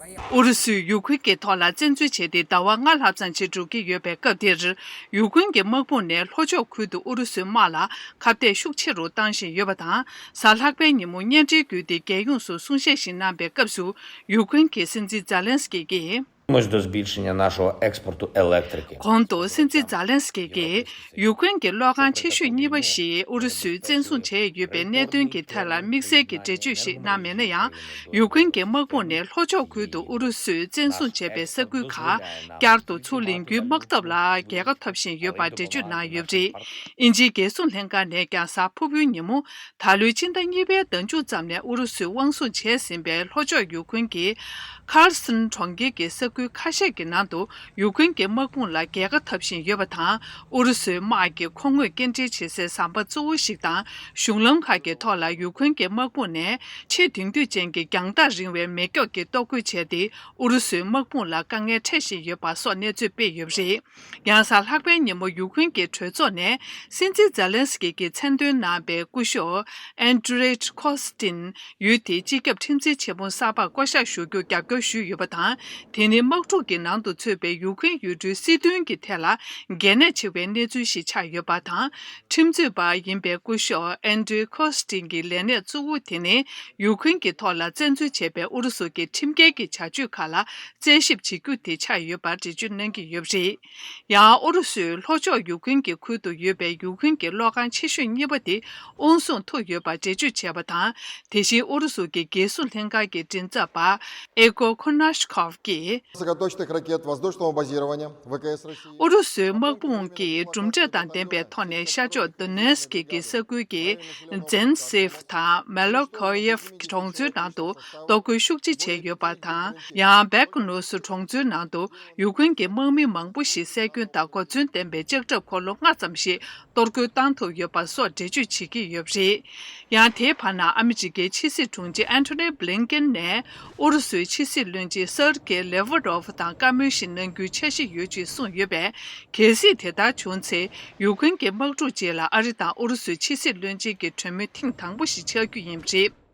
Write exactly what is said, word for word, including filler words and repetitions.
ཨུ་རུ་སུས་ཡུ་ཁུན་གྱི་ཐོག་ལ་བཙན་འཛུལ་བྱས་ཏེ་ཟླ་བ་ལྔ་ལྷག་ཙམ་ཅིག་འགྲོ་གི་ཡོད་པའི་སྐབས་འདིར། ཡུ་ཁུན་གྱི་དམག་དཔུང་ནས་ལྷོ་ཕྱོགས་ཁུལ་དུ་ཨུ་རུ་སུའི་དམག་ལ་ཁ་གཏད་ཤུགས་ཆེ་རུ་བཏང་བཞིན་ཡོད་པ་དང་། གཟའ་ལྷག་པའི་ཉིན་མོ་བརྙན་འཕྲིན་བརྒྱུད་དེ་རྒྱལ་ཡོངས་སུ་གསུང་བཤད་ཞིག་གནང་པའི་སྐབས་སུ། ཡུ་ཁུན་གྱི་སྲིད་འཛིན་ཛཱ་ལན་སི་ཀི་གིས། Можливість збільшення нашого експорту електрики. གོང་དུ་སྲིད་འཛིན་ཛཱ་ལན་སི་ཀི་གིས་ཡུ་ཁུན་གྱི་གློག་ཁང་ཆེ་ཤོས་གཉིས་པ་ཞིག་ཨུ་རུ་སུས་བཙན་བཟུང་བྱས་ཡོད་པའི་གནད་དོན་གྱི་ཐད་ལ་དམིགས་བསལ་གྱི་འགྲེལ་བརྗོད་ཞིག་གནང་མེད་ན་ཡང་། ཡུ་ཁུན་གྱི་དམག་དཔུང་ནས་ལྷོ་ཕྱོགས་ཁུལ་དུ་ཨུ་རུ་སུས་བཙན་བཟུང་བྱས་པའི་ས་ཁུལ་ཁག་བསྐྱར་དུ་ཚུར་ལེན་རྒྱུའི་དམག་འཐབ་ལ་རྒྱལ་ཁ་ཐོབ་བཞིན་ཡོད་པར་འགྲེལ་བརྗོད་གནང་ཡོད་པ་རེད། དབྱིན་ཇིའི་རྒྱལ་སྲུང་ལྷན་ཁང་ནས་ཀྱང་གཟའ་ཕུར་བུའི་ཉིན་མོ། ད་ལོའི་ཕྱི་ཟླ་གཉིས་པའི་ཟླ་མཇུག་ཙམ་ནས་ཨུ་རུ་སུས་དབང་བཟུང་བྱས་ཟིན་པའི་ལྷོ་ཕྱོགས་ཡུ་ཁུན་གྱི་ཁར་སན་གྲོང་ཁྱེར་གྱི་ས་ཁུལ་ཁ་ཤས་ཀྱི་ནང་དུ་ཡུ་ཁུན་གྱི་དམག་དཔུང་ལ་རྒྱལ་ཁ་ཐོབ་བཞིན་ཡོད་པ་དང་། ཨུ་རུ་སུའི་དམག་གིས་མཁོ་དངོས་སྐྱེལ་འདྲེན་བྱེད་སའི་ཟམ་པ་གཙོ་བོ་ཞིག་དང་། གཞུང་ལམ་ཁག་གི་ཐོག་ལ་ཡུ་ཁུན་གྱི་དམག་དཔུང་ནས་ཆེས་དེང་དུས་ཅན་གྱི་རྒྱང་ཐག་རིང་བའི་མེ་སྒྱོགས་ཀྱི་གཏོར་རྒོལ་བྱས་ཏེ། ཨུ་རུ་སུའི་དམག་དཔུང་ལ་དཀའ་ངལ་འཕྲད་བཞིན་ཡོད་པ་སོགས་གནས་ཚུལ་སྤེལ་ཡོད་པ་རེད། ཡང་གཟའ་ལྷག་པའི་ཉིན་མོ་ཡུ་ཁུན་གྱི་གྲོས་ཚོགས་ནས་སྲིད་འཛིན་ཛཱ་ལན་སི་ཀི་གིས་མཚན་འདོན་གནང་བའི་སྐུ་ཞབས་ཨན་ཏྲེ་ཁོ་སི་ཏིན་ཡུལ་དེའི་སྤྱི་ཁྱབ་ཁྲིམས་འཛིན་ཆེན་མོ་གསར་པར་བསྐོ་གཞག་ཞུ་རྒྱུར་རྒྱབ་སྐྱོར་ཞུས་ཡོད་པ་དང་། དེ་ནི་དམག་འཁྲུག་གི་ནང་དུ་ཚུད་པའི་ཡུ་ཁུན་ཡུལ་གྲུའི་སྲིད་དོན་གྱི་ཐད་ལ་གལ་གནད་ཆེ་བའི་གནས་ཚུལ་ཞིག་ཆགས་ཡོད་པ་དང་། ཁྲིམས་རྩོད་པ་ཡིན་པའི་སྐུ་ཞབས་ཨན་ཏྲེ་ཁོ་སི་ཏིན་གྱི་ལས་གནས་གཙོ་བོ་དེ་ནི་ཡུ་ཁུན་གྱི་ཐོག་ལ་བཙན་འཛུལ་བྱས་པའི་ཨུ་རུ་སུ་གྱི་ཁྲིམས་འགལ་གྱི་བྱ་སྤྱོད་ཁག་ལ་རྩད་ཞིབ་བྱེད་རྒྱུ་དེ་ཆགས་ཡོད་པར་འགྲེལ་བརྗོད་གནང་གི་ཡོད་པ་རེད། ཡང་ཨུ་རུ་སུས་ལྷོ་ཕྱོགས་ཡུ་ཁུན་གྱི་ཁུལ་དུ་ཡོད་པའི་ཡུ་ཁུན་གྱི་གློག་ཁང་ཆེ་ཤོས་གཉིས་པ་དེ་དབང་བཟུང་ཐུབ་ཡོད་པར་འགྲེལ་བརྗོད་བྱས་པ་དང་། དེ་བཞིན་ཨུ་རུ་སུ་གྱི་རྒྱལ་སྲུང་ལྷན་ཁང་གི་མགྲིན་ཚབ་པ་ཨེ་གོ་ཁོ་ནཱ་ཤི་ཁོབ་ཀྱིས། Высокоточных ракет воздушного базирования ВКС России. ཨུ་རུ་སུའི་དམག་དཔུང་གིས་གྲུབ་འབྲས་དང་ལྡན་པའི་ཐོག་ནས་ཤར་ཕྱོགས་དོ་ནེ་སི་ཀི་གི་ས་ཁུལ་གྱི་ཛན་སེབ་དང་མེ་ལོ་ཁོ་ཡེབ་གྲོང་ཚོའི་ནང་དུ་གཏོར་རྒོལ་ཤུགས་ཆེ་བྱས་ཡོད་པ་དང་། ཡང་བེག་ནུ་སུ་གྲོང་ཚོའི་ནང་དུ་ཡུ་ཁུན་གྱི་དམག་མི་མང་པོ་ཞིག་བསད་སྐྱོན་དང་གོ་མཚོན་ལྡན་པའི་ལྕགས་ཁྲབ་འཁོར་ལོ་ལྔ་ཙམ་ཞིག་གཏོར་རྒོལ་བཏང་ཐུབ་ཡོད་པ་སོགས་འགྲེལ་བརྗོད་བྱེད་ཀྱི་ཡོད་པ་རེད། ཡང་དེའི་བར་ན་ཨ་མི་རི་ཀའི་ཕྱི་སྲིད་དྲུང་ཆེ་ཨན་ཐོ་ནི་བྷི་ལིན་ཀེན་ནས་ཨུ་རུ་སུའི་ཕྱི་སྲིད་བློན་ཆེན་སར་ཀེ་ལེ་ཝ་རོབ་དང་བཀའ་མོལ་ཞིག་གནང་རྒྱུའི་འཆར་གཞི་ཡོད་ཅེས་གསུངས་ཡོད་པས། གལ་སྲིད་དེ་ལྟར་བྱུང་ཚེ། ཡུ་ཁུན་གྱི་དམག་འཁྲུག་རྗེས་ལ་ཨ་རི་དང་ཨུ་རུ་སུའི་ཕྱི་སྲིད་བློན་ཆེན་གྱི་གྲོས་མོལ་ཐེངས་དང་པོ་ཞིག་ཆགས་རྒྱུ་ཡིན་པ་རེད།